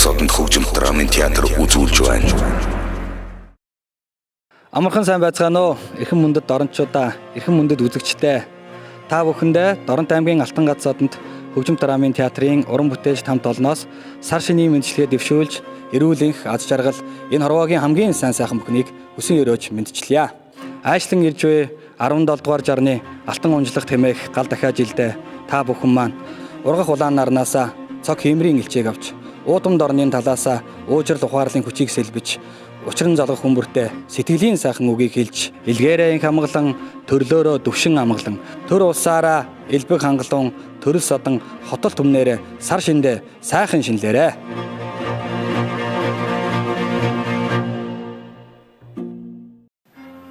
гац одонд хөгжим драмын театр үзүүлж байна. Амархан сайн байцгаана уу? Эрхэм мөндөд дорончуудаа, эрхэм мөндөд үзэгчдээ. Та бүхэндээ Доронт аймгийн Алтан гац одонд хөгжим драмын театрын уран бүтээлч хамт олноос сар шинийн мэндчилгээ дэвшүүлж, эрүүл энх, аз жаргал энэ хорвоогийн хамгийн сайн сайхан бүхнийг хүсэн өрөөж мэндчилье. Айшлан ирж буй 17 дугаар жарны Алтан унжлах тэмээх гал дахиа жилдээ та бүхэн маань ургах улаан нарнаасаа цог хиймрийн элчээг авч уудам дорны талаасаа уужрал ухаарлын хүчийг сэлбэж учран залгах хүмүүртээ сэтгэлийн сайхан үгийг хэлж илгээрээ инх амгалан төрлөөрөө төвшин амгалан төр улсаараа элбэг хангалуун төрөл садан хотол түмнээрээ сар шиндээ сайхан шинлээрээ.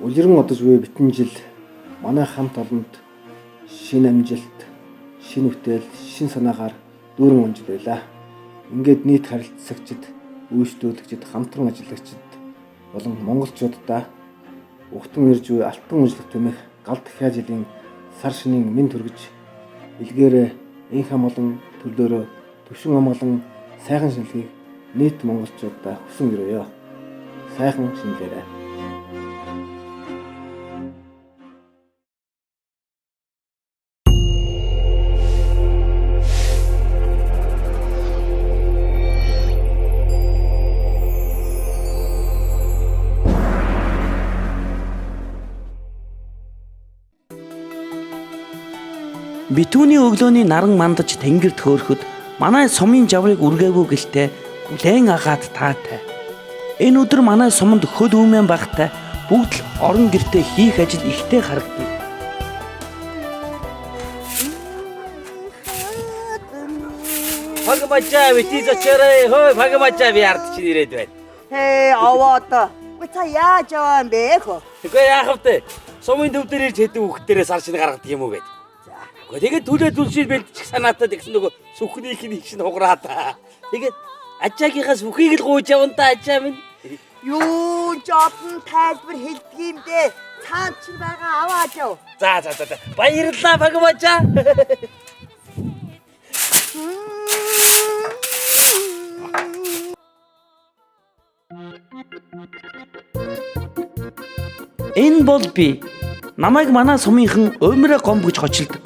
Улиран одож буй битэн жил манай хамт олонд шинэ амжилт, шинэ бүтээл, шинэ санаагаар дүүрэн унжил байлаа. Ингээд нийт харилцагчид, үйлчлүүлэгчид, хамтран ажиллагчид болон монголчууддаа ухтан ирж буй алтан унжлах тэмээх гал дахиа жилийн сар шинийн мэнд хүргэж илгээрээ энх амгалан төрлөөрөө төвшин амгалан сайхан шинэлгийг нийт монголчууддаа хүсэн өрөөе. Сайхан шинэлээрэй. Битүүний өглөөний наран мандаж тэнгэрт хөөрөхөд манай сумын жаврыг үргээгүй гэлтэй бүлээн агаад таатай. Энэ өдөр манай суманд хөл өмнө багтай бүгд л орон гэртээ хийх ажил ихтэй харагдана. Пагмачаа бити зочорой хой пагмачаа би ард чинь ирээд байна. Хээ аваа одоо. Үгүй та яаж яваа юм бэ хөө? Тэгэхгүй яах вэ? Сумын төв дээр ирж хэдэн хүүхдэрээ сар шинэ гаргадаг юм уу гэд. Гэхдээ тэгээд төлөө түлшил бэлтчих санаатай тэгсэн нөгөө сүхнийх нь их шинэ хугараад. Тэгээд ачаагийнхаас бүхийг л гуйж явна та ачаа минь. Юу ч олон тайлбар хэлдэг юм дээ. Цаанд чинь байгаа аваад яв. За за за за. Баярлалаа пагмачаа. Энэ бол би. Намайг манай сумынхан уймраа гомб гэж хочилдог.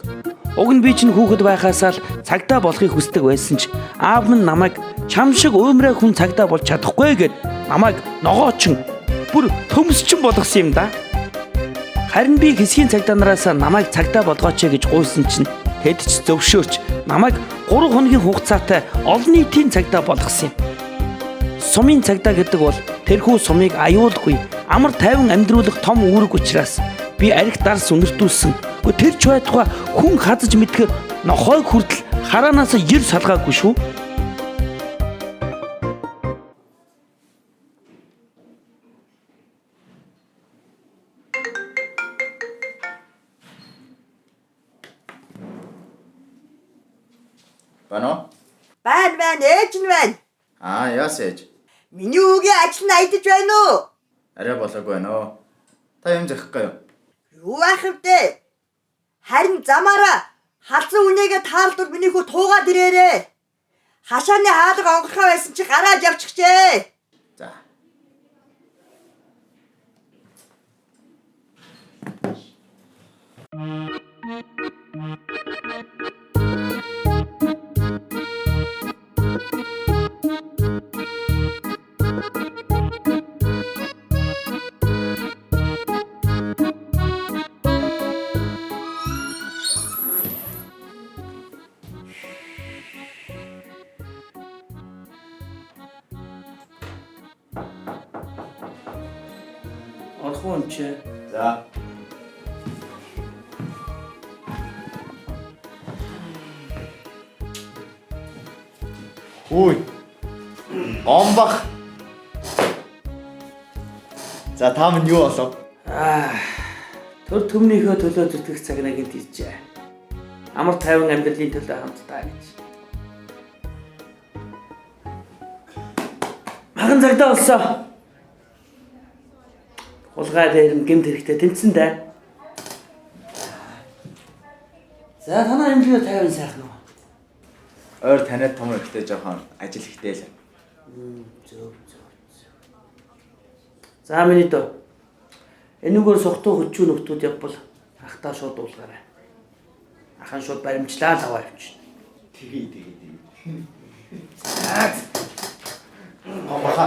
Уг нь би чинь хүүхэд байхаасаа л цагдаа болохыг хүсдэг байсан ч аав минь намайг чам шиг уймраа хүн цагдаа болж чадахгүй гэд намайг ногоочин бүр төмсчин болгосон юм да. Харин би хэсгийн цагдаа нараас намайг цагдаа болгооч гэж гуйсан чинь тэд ч зөвшөөрч намайг 3 хоногийн хугацаатай олон нийтийн цагдаа болгосон юм. Сумын цагдаа гэдэг бол тэрхүү сумыг аюулгүй амар тайван амьдруулах том үүрэг учраас би арх дарс үнэртүүлсэн. Гэхдээ тэр ч байтугай хүн хазаж мэдхээр нохойг хүртэл хараанаас ер салгаагүй шүү. Байна уу? Байна байна ээж нь байна. Аа, яас ээж. Миний үгийн ажил нь аядаж байна уу? Арай болоогүй байна уу? Та юм зэхгүй юу? Юу байх вэ? Харин замаараа халзан үнээгээ таалдвар миний хүү туугаад ирээрээ. Хашааны хаалга онгорхоо байсан чи гараад явчихжээ. За. Орох уу юм чи? За. Хүй. Гомбах. За та минь юу болов? Аа. Төр төмнийхөө төлөө зүтгэх цаг нэгэнт иржээ. Амар тайван амьдралын төлөө хамтдаа гэж. Махан цагдаа болсон. Хулгай дээр нь гэмт хэрэгтэй тэмцэн дээ. За танаа амьдрал тайван сайхан уу? Ойр таниад том ихтэй жоохон ажил ихтэй л. Зөв зөв зөв. За миний дөө. Энүүгээр сухтуу хөчүү нөхдүүд явбал ахтаа шууд дуулгаарай. Ахан шууд баримтлаа л аваа явчихна. Тэгээ тэгээ тэгээ. Гомбаха.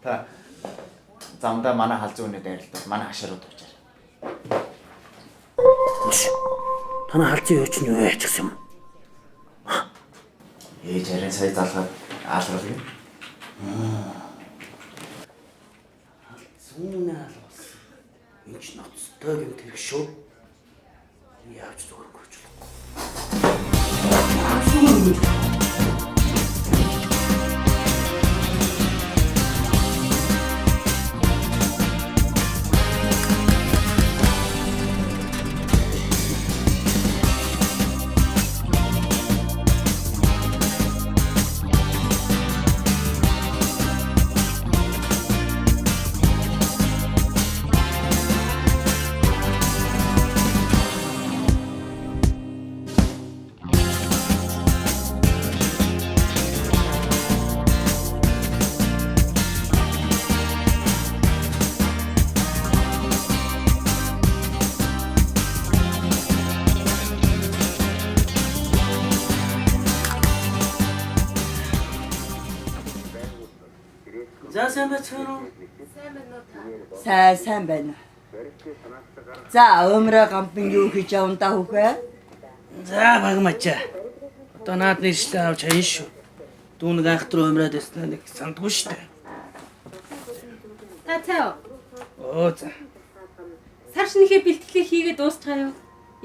Та замдаа манай халзан үнэ дайралтад манай хашаар руу дуучаар. Танай халзан юу чинь юу яачихсан юм? Ээж харин сая залгаад алгал юм. Зүүнээ алгуулсан. Энд ч ноцтой юм тэрэг шүү. Яаж зүгээр өнгөрч болохгүй. За сайн байцгаана уу? Сайн сайн байна. За өмрөө гампин юу хийж явна да хүүхэ? За баг мачаа. Одоо наад нэршлээ авч хаяа шүү. Дүүн нэг анх руу умраад байсан нэг сандгүй шүү дээ. Та цаа. Оо за. Сар шинэхээ бэлтгэлээ хийгээд дуусчихаа юу?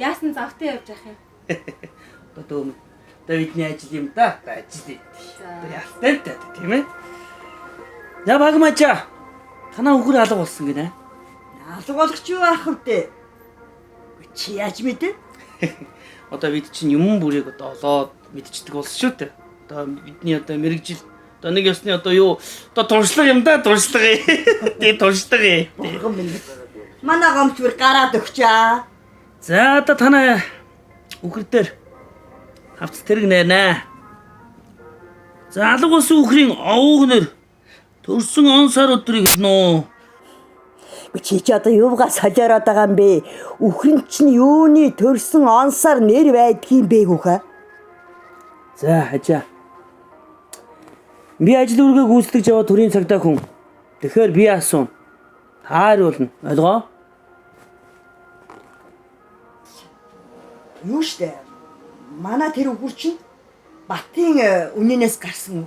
Яасан завтай явж ах юм. Одоо дүүм. Одоо бидний ажил юм да. Одоо ажил. Одоо ялтай л да тийм ээ. За баг мачаа. Танаа үхэр алга болсон гинэ. Алга болох ч юу ах вэ? Чи яаж мэдэн? Одоо бид чинь юм бүрийг одоо олоод мэдчихдэг болсон шүү дээ. Одоо бидний одоо мэрэгжил одоо нэг ёсны одоо юу одоо туршлага юм да туршлага. Тэгээ туршлага. Бурхан минь. Манай гомч бүр гараад өгчээ. За одоо танаа үхэр дээр хавц тэрэг нэрнэ. За алга болсон үхрийн овгнэр төрсөн он сар өдрийг хэлнэ үү? Чи чи одоо юугаа солиороод байгаа юм бэ? Үхрэн чинь юуны төрсөн онсоор нэр байдгийн бэ хүүхэ? За хажаа. Би ажил үүргээ гүйцэтгэж яваа төрийн цагдаа хүн. Тэгэхээр би асууна. Та хариулна. Ойлгоо? Юу штэ? Манай тэр үхэр чинь Батын үнэнээс гарсан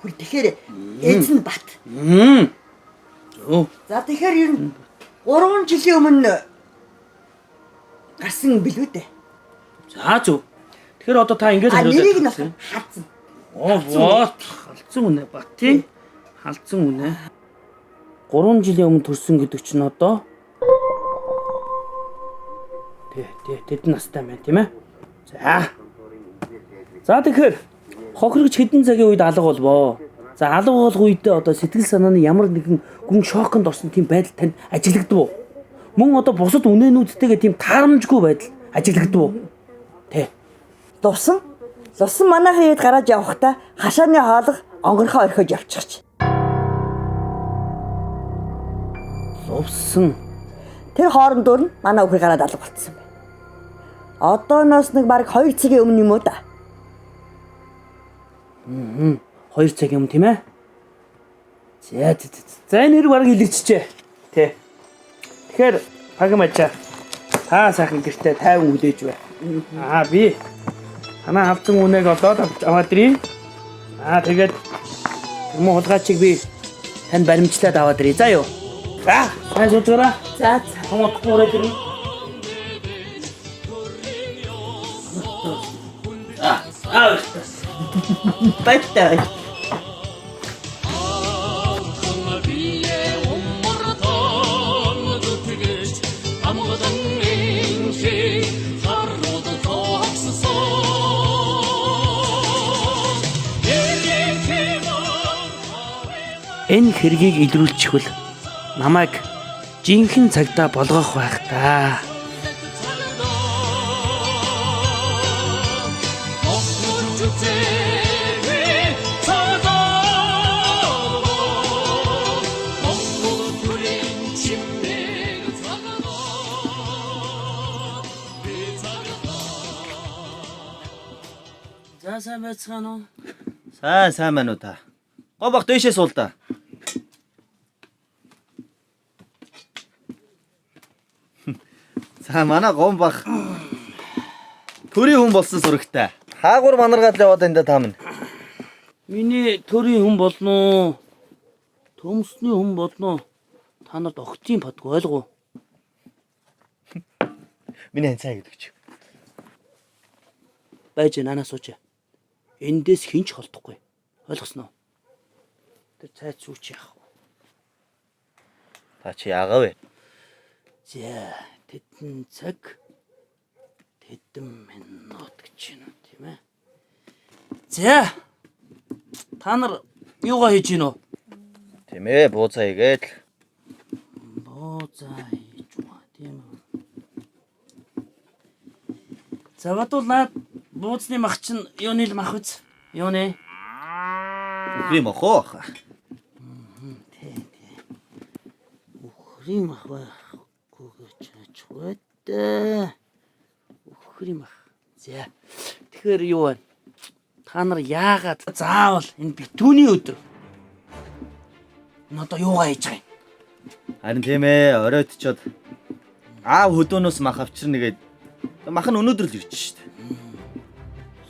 үхэр. Тэгэхээр эзэн нь Бат. Мм. Зөв. За тэгэхээр ер нь 3 жилийн өмнө гарсан билүү дээ. За зөв. Тэгэхээр одоо та ингэж А хариулаад. нэрийг нь болохоор хадсан. Оо вот. Халдсан үнэ Батын. Халдсан үнэ. 3 жилийн өмнө төрсөн гэдэг чинь одоо Тэ тэ тэдэн настай байна тийм ээ. За. За тэгэхээр хохирогч хэдэн цагийн үед алга болвоо. За алга болох үедээ одоо сэтгэл санааны ямар нэгэн гүн шоконд орсон тийм байдал танд ажиглагдав уу? Мөн одоо бусад үнээнүүдтэйгээ тийм таарамжгүй байдал ажиглагдав уу? Тэ. Лувсан. Лувсан манайхан хэд гараад явахдаа хашааны хоолго онгорхоо орхиод явчихж. Лувсан. Тэр хоорондоор нь манай үхэр гараад алга болцсон байна. Одооноос нэг баг 2 цагийн өмнө юм уу да. 2 цаг юм тийм ээ? За за за. За энэ хэрэг бараг илэрчжээ. Тэ. Тэгэхээр пагам ачаа. Та сайхан гэртээ тайван хүлээж бай. Аа би танаа авсан үнээг олоод аваад ирье. Аа тэгээд юм хулгайчийг би танд баримтлаад аваад ирье. За юу. За сайн сууцаарай. За за. Том утгагүй үрээд ирнэ. Аа аа. Баяртай. Энэ хэргийг илрүүлчихвэл намайг жинхэнэ цагдаа болгох байх та. Цагдаа За сайн байцгаана уу? Сайн сайн байна уу та? Гоо бах дээшээ суул да. За манай гом бах төрийн хүн болсон сурагтай. Хаагур манаргаад л яваад энэ да та минь. Миний төрийн хүн болно уу? Төмсний хүн болно уу? Та нарт огтын падгүй ойлгов. Миний хань цай гэдэг чи. Байж нанаа сууч. Эндээс хинч холдохгүй. Ойлгосноо? Тэр цай цүүч яах вэ? Та чи яагаа вэ? За, тэдэн цаг тэдэн минут гэж байна уу, тийм ээ. За. Та нар юугаа хийж гин үү? Тийм ээ, бууцаа хийгээд л. Бууцаа хийж байгаа тийм үү. За бодвол наад бууцны мах чинь юуны л мах үз? Юуны? Үхрийн мах уу ах. Тий, тий. Үхрийн мах байхгүй гэж ачгүй дээ. Үхрийн мах. За. Тэгэхээр юу вэ? Та нар яагаад заавал энэ битүүний өдөр энэ одоо юугаа хийж байгаа юм? Харин тийм ээ, оройтчод аав хөдөөнөөс мах авчирна гээд мах нь өнөөдөр л ирж шít.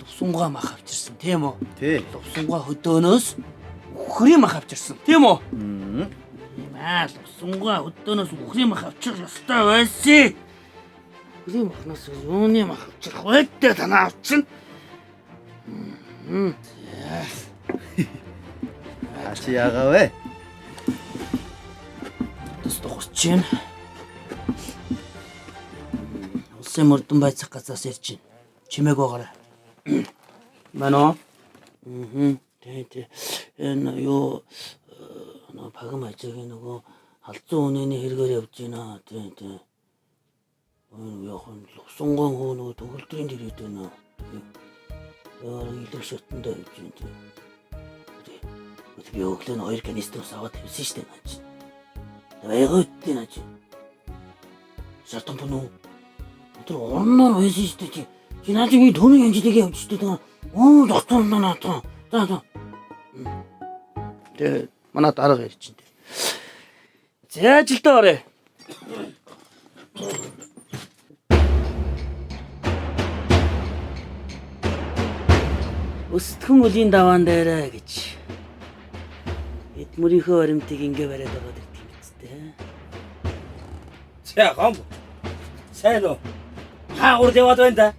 Лувсунгаа мах авчирсан тийм үү? Тий. Лувсунгаа хөдөөнөөс үхрийн мах авчирсан тийм үү? Тийм аа, лувсунгаа хөдөөнөөс үхрийн мах авчирх ёстой байсан. Үхрийн махнаас юуны мах авчирх вэ дээ танаа авчин. Та чи яагаа вэ? Тус тухарч байна. Улсын мөрдөн байцах газраас ирж байна. Чимээг байгаарай. Мэн үү? Аа. Тэ тэ. Энэ юу нөө пагам ажигийн нөгөө халзан үнэний хэрэгээр явж байна. Тэ тэ. Энэ яг нь лувсангон хөө нөгөө төгөлдрийн дэрээд байна. Яа илэг шатандаа явж байна. Тэ. Тэ. Би өглөө нь хоёр канистр ус аваад тавьсан шүү дээ наа чи. Байгуудын наа чи. Шатан пүнү. Тэр орноор байсан шүү дээ чи. Чи наа чи би төмөн янжлыг явж шүү дээ. Оо тогтсон наа таа. За за. Тэ манай дарга ирж байна. За ажилдаа орё. Өсдгөн үлийн даваан дээрээ гэж. Эд мөрийнхөө баримтыг ингээ бариад ороод ирдэг юм биз дээ. За гом. Сайн уу? Хаагур яваад байна да.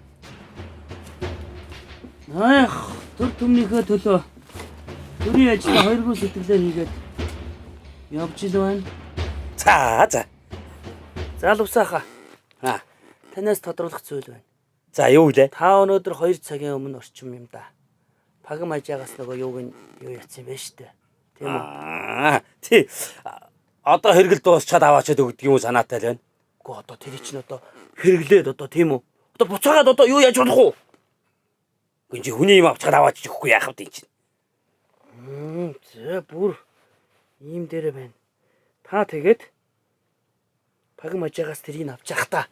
Аях, төр түмнийхөө төлөө төрийн ажилд хоёргуу сэтгэлээр хийгээд явж ил байна. За за. За лувсааха. Аа. Танаас тодруулах зүйл байна. За юу вэ? Та өнөөдөр 2 цагийн өмнө орчим юм да. Пагам хажаагаас нөгөө юуг нь юу яцсан юм бэ штэ. Тийм үү? Аа, тий. Одоо хэрэгэл дуусчаад аваачаад өгдөг юм уу санаатай л байна. Үгүй одоо тэр чинь одоо хэрэглээд одоо тийм үү? Одоо буцаагаад одоо юу яаж болох вэ? Гүн чи хүний юм авчгаад аваач өгөхгүй яах вэ чинь? За бүр ийм дээрээ байна. Та тэгээд пагам хажаагаас тэрийг авч явах та.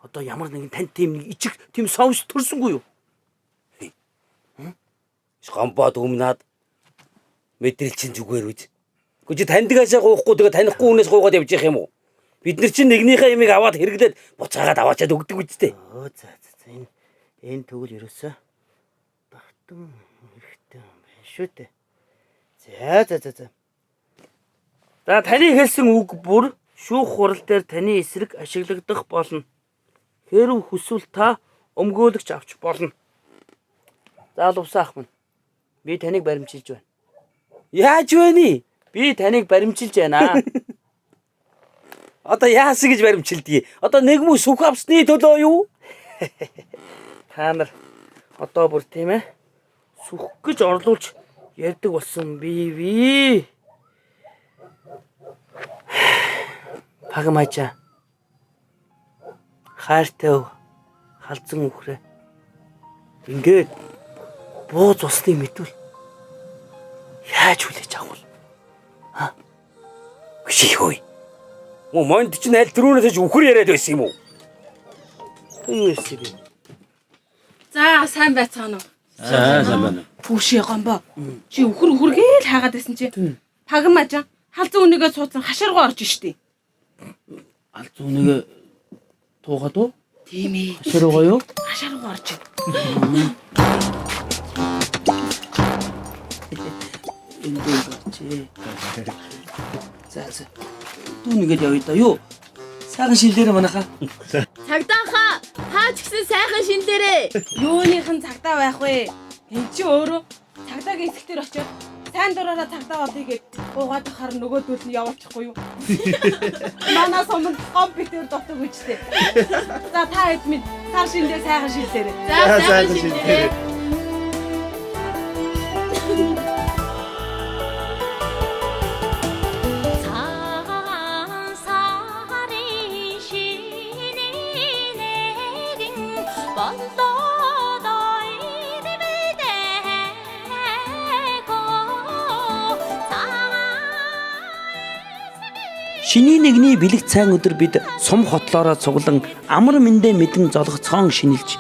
Одоо ямар нэгэн танд тийм нэг ичиг тийм совс төрсөнгүй юу? Гомбоод өмнаад мэдрэл чинь зүгээр үз. Гүн чи таньдгаасаа гоохгүй тэгээ танихгүй хүнээс гуугаад явж явах юм уу? Бид нар чинь нэгнийхээ ямиг аваад хэрэглээд буцаагаад аваачаад өгдөг үсттэй. Өө за за за энэ энэ тэгвэл ерөөсөө давтан хэрэгтэй юм байна шүү дээ. За за за за. За таны хэлсэн үг бүр шүүх хурал дээр таны эсрэг ашиглагдах болно. Хэрв хүсвэл та өмгөөлөгч авч болно. За лувсаа ах минь. Би таныг баримчилж байна. Яаж вэ нэ? Би таныг баримчилж байна. Одоо яасан гэж баримчилдгийг. Одоо нэг мөн сүх авсны төлөө юу? Та нар одоо бүр тийм ээ сүх гэж орлуулж ярьдаг болсон бий ви. Пагмажа. Хайртай өв. Халзан үхрээ. Ингээд бууз усныг мэдвэл яаж хүлээж авах вэ? Гүши хөөе. Мөн монд чинь аль түрүүнээс ч үхэр яриад байсан юм уу? Тэ юу ярьсан юм бэ? За сайн байцгаана уу? За сайн байна. Пүүшээ гомбо. Чи үхэр үхэр гээл хаагаад байсан чи. Паган мажан халзан үнийгээ суудсан хашааргуу орж штий. Алз үнэгээ туугаад уу? Тийм ээ. Хашааргаа юу? Хашааргуу орж. Энд дээр орчээ. За за. Дүүнийгээд явъя да юу? Сайхан шилдэрэ манайхаа. Цагдааха та ч гэсэн сайхан шинлээрээ. Юуныхан цагдаа байх вэ? Эн чи өөрөө цагдаагийн хэсэг дээр очиод сайн дураараа цагдаа болъё гэд гуугаад ахаар нөгөөдөл нь явуулчихгүй юу? Манай суманд гом битэр дутаг үжтэй. За та хэд минь сар шиндээ сайхан шилдэрэ. За сайхан шинлээрээ. Цагаан сарын шинийн нэгэн боллоо Шинийн нэгний бэлэг цайн өдөр бид сум хотлоороо цуглан амар мэндэ мэдэн золгоцгоон шинэлж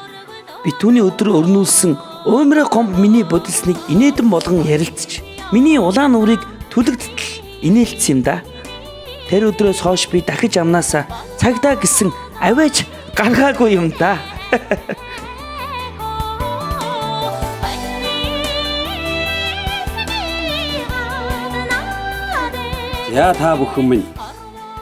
би түүний өдөр өрнүүлсэн уймраа гомб миний бодолсныг инээдэн болгон ярилцж миний улаан нүрийг түлэгдтэл инээлцсэн юм да. Тэр өдрөөс хойш би дахиж амнаасаа цагдаа гэсэн аваач гаргаагүй юм да. За та бүхэн минь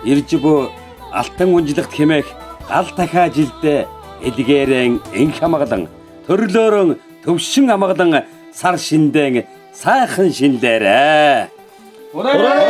ирж буй алтан унжлагт хэмээх гал дахиа жилдээ эдгээрэн инх хамгалан төрлөөрөн төвшин амгалан сар шиндэн сайхан шинлээрэ. Ураа!